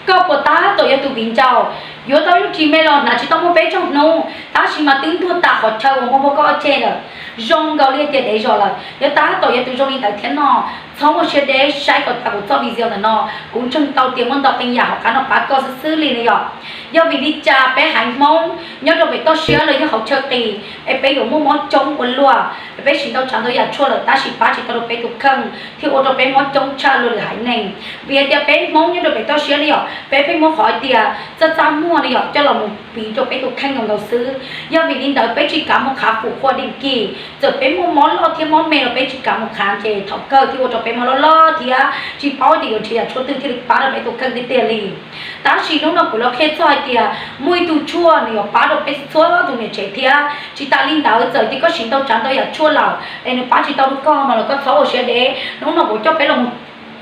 Koj puas tab tom yog tus viv ncaus yuav tau ib lub tsis me los hnav tsis tau muaj peb caug hnub, tab sis mas twb ntuag tas qhov chaw uas muaj muaj koj ob ceg lawm? Zoo nkaus li tias dev zos lawm, yog tab tom yog tus zoo li ntawd thiab no, txhob ua siab deb saib kom tas kuv txoj video ntawm no. Kuv ntseeg tau tias muaj ntau qee yam hauv qab no pab koj xwb xwb li no yom. Yog vim li cas peb haiv Hmoob nyob rau pem toj siab los yog hauv chaw qis es peb yuav muaj mob coob ua luaj, peb siv ntau tsav ntau yam tshuaj lawm tab sis pab tsis tau rau peb tus kheej thiaj ua rau peb mob coob tshaj luag lwm haiv neeg? Vim hais tias peb Hmoob nyob rau pem toj siab ne yom, peb pheej muab qhov hais tias txaj txaj muag ne yom coj los mus piv rau peb tus kheej nkaus nkaus xwb. Yog vim li ntawd peb tsis kav mus qhav fum qhua dees kis, txawm peb muaj mob loj thiab mob me los peb tsis kav mus qhav ces thaum kawg thiaj ua rau peb mob loj loj thiab tsis paub tias yuav nrhiav yam tshuaj twg thiaj li pab rau peb tus kheej tiag tiag li. Tab sis hnub no kuv los qhia txog hais tias muaj ib tug tshuaj nws yuav pab rau peb txhua tus niam tsev thiab. Tsis tas li ntawd txawm tias koj siv ntau tsav ntau yam tshuaj lawm es nws pab tsis tau rau koj no los koj txhob ua siab deb. Hnub no kuv coj peb los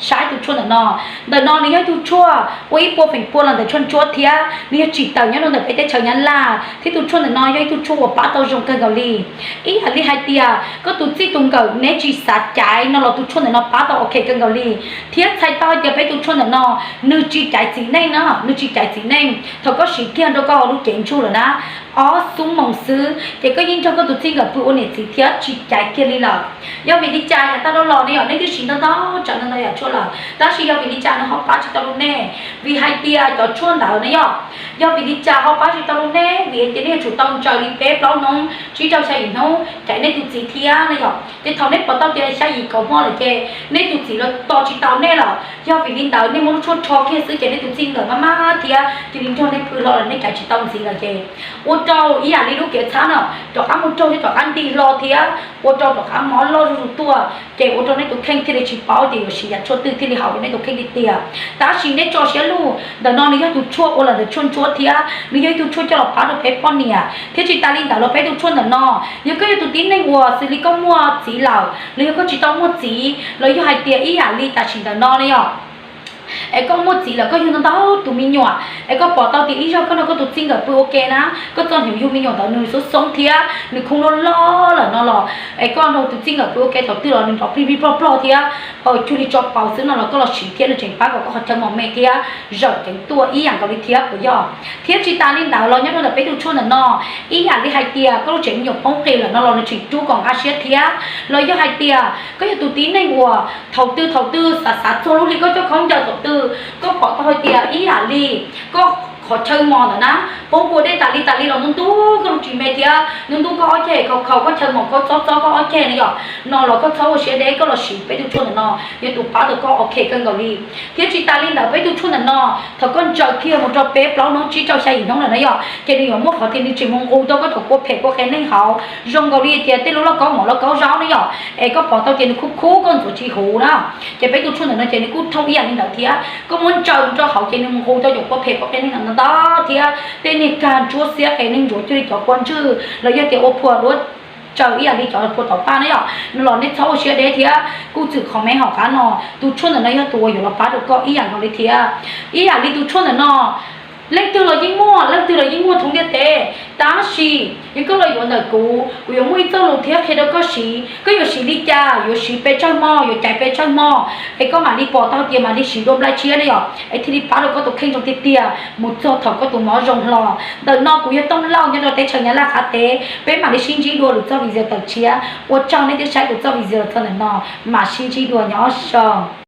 saib tus tshuaj ntawm no. Ntawm no nws yog ib tug tshuaj ua ib puas feem pua los ntawm tshuaj ntsuab thiab nws yog tsim tawm nyob rau ntawm peb teb chaws Nyab Laj thiab tus tshuaj ntawm no yog ib tug tshuaj uas pab tau zoo kawg nkaus li. Ib yam li hais tias koj tus txij tus nkawm neb tsis xav caiv no los tus tshuaj ntawm no pab tau ok kawg nkaus li. Thiab txhais tau hais tias peb tus tshuaj ntawm no nws tsis caiv txiv neej na, nws tsis caiv txiv neej. Thaum koj siv kiag rau koj hauv lub cev ntsug lawm na, ob xuab moos xwb ces koj yeej nrog koj tus txij nkawm pw ua niam txiv thiab tsis caiv kiag li lawm. Yog vim li cas yav tag los ne yom nej twb siv ntau ntau tsav ntau ntau yam tshuaj lawm tab sis yog vim li cas nws ho pab tsis tau rau nej? Vim hais tias cov tshuaj ntawd ne yom, yog vim li cas ho pab tsis tau rau nej? Vim hais tias nej yuav tsum tau ntsaws li peb plaub hnub tsib rau xya yim hnub caiv nej tus txiv thiab ne yom. Ces thaum nej pom tau tias xya yim kaum hmo lawm ces nej tus txiv los tos tsis tau nej lawm. Yog vim li ntawd nej muab lub tshuaj rho kiag xwb ces nej tus txij nkawm maj maj thiab cia li nrog nej pw hlo lawm nej caiv tsis tau ntxiv lawm ces ua rau ib yam li lub kev txhab no rov qab mus raug thiab rov qab nti hlo thiab ua rau rov qab mob loj zuj zus tuaj ces ua rau nej tus kheej thiaj li tsis paub tias yuav siv yam tshuaj twg thiaj li haum rau nej tus kheej tiag tiag. Tab sis nej tso siab lug, ntawm no nws yog tus tshuaj ua los ntawm tshuaj ntsuab thiab nws yog ib tug tshuaj coj los pab rau peb poj niam thiab tsis tas li ntawd los peb tus tshuaj ntawm no yog koj yog tus tib neeg uas xws li koj muaj txiv lawm los yog koj tsis tau muaj txiv los yog hais tias ib yam li tam sim ntawm no ne yom, es koj muaj txiv lawm koj yug ntau ntau tus me nyuam es koj pom tau tias ib zaug koj nrog koj tus txij nkawm pw ua ke na, koj txoj hnyuv yug me nyuam ntawd nws xoob xoob thiab nws khoob loj loj lawm no los es koj nrog tus txij nkawm pw ua ke thaum twg los nws nrov plig plig plog plog thiab cuag li tso paus xwb no los koj los siv thiab nws tseem pab kom koj qhov chaw mos me thiab zawm ceev tuaj ib yam nkaus li thiab puas yog? Thiab tsis tas li ntawd los nyob rau ntawm peb tus tshuaj ntawm no ib yam li hais tias koj lub tsev me nyuam poob qis lawm no los nws tseem rub kom nqa siab thiab los yog hais tias koj yog tus tib neeg uas thaum twg thaum twg xav xav txog lub hli koj coj khaub ncaws thaum twg koj pom tau hais tias ib yam li koj qhov chaw mos ntawd na poob kua dej tas li tas li los ntuj ntuj koj lub tsis me thiab ntuj ntuj koj ob ceg khaus khaus koj chaw mos koj txob txob koj ob ceg na yom, no los koj txhob ua siab deb koj los siv peb tus tshuaj ntawm no yog tus pab tau koj ok kawg nkaus li. Thiab tsis tas li ntawd peb tus tshuaj ntawm no thaum koj ntsaws kiag mus rau peb plaub hnub tsib rau xya yim hnub lawm na yom ces nws yuav muab qhov tias nws tseem mus nqus tau koj cov kua phem kua qe neeg hauv zoo nkaus li tias tej lub lauj kaub mov lauj kaub zaub na yom, es koj pom tau tias nws khub khub koj ntxuav tsis huv na. Ces peb tus tshuaj ntawm no ces nws kuj thooj ib yam li ntawd thiab koj muab ntsaws mus rau hauv ces nws mus nqus tau cov kua phem kua qe neeg ntau ntau thiab tej niag kag ntsuab xiab qe neeg ntsuav cuag li cov kua ntswg los yog tias ua phua duab tsaws ib yam li cov phua tom paj na yom, no los nej txhob ua siab deb thiab kuj txwm comment hauv qab no. Tus tshuaj ntawm no yog tus uas yuav los pab rau koj ib yam nkaus li thiab. Ib yam li tus tshuaj ntawm no leej twg los yeej muaj, leej twg los yeej muaj thoob ntiaj teb, tab sis yog koj los yuav ntawm kuv, kuv yuav muaj ib txoj lus thiab qhia rau koj siv. Koj yuav siv li cas? Yuav siv pes tsawg hmo? Yuav caiv pes tsawg hmo es koj mam li pom tau tias mam li siv dua nplai tshiab ne yom, es thiaj li pab rau koj tus kheej zoo tiag tiag mus txog thaum koj tus mob zoo hlo. Ntawm no kuv yog Tooj Lauj nyob rau teb chaws Nyab Laj qab teb, peb mam li sib ntsib dua lwm txoj video tawm tshiab. Ua tsaug nej twb saib kuv txoj video txog ntawm no, mam sib ntsib dua, nyob zoo.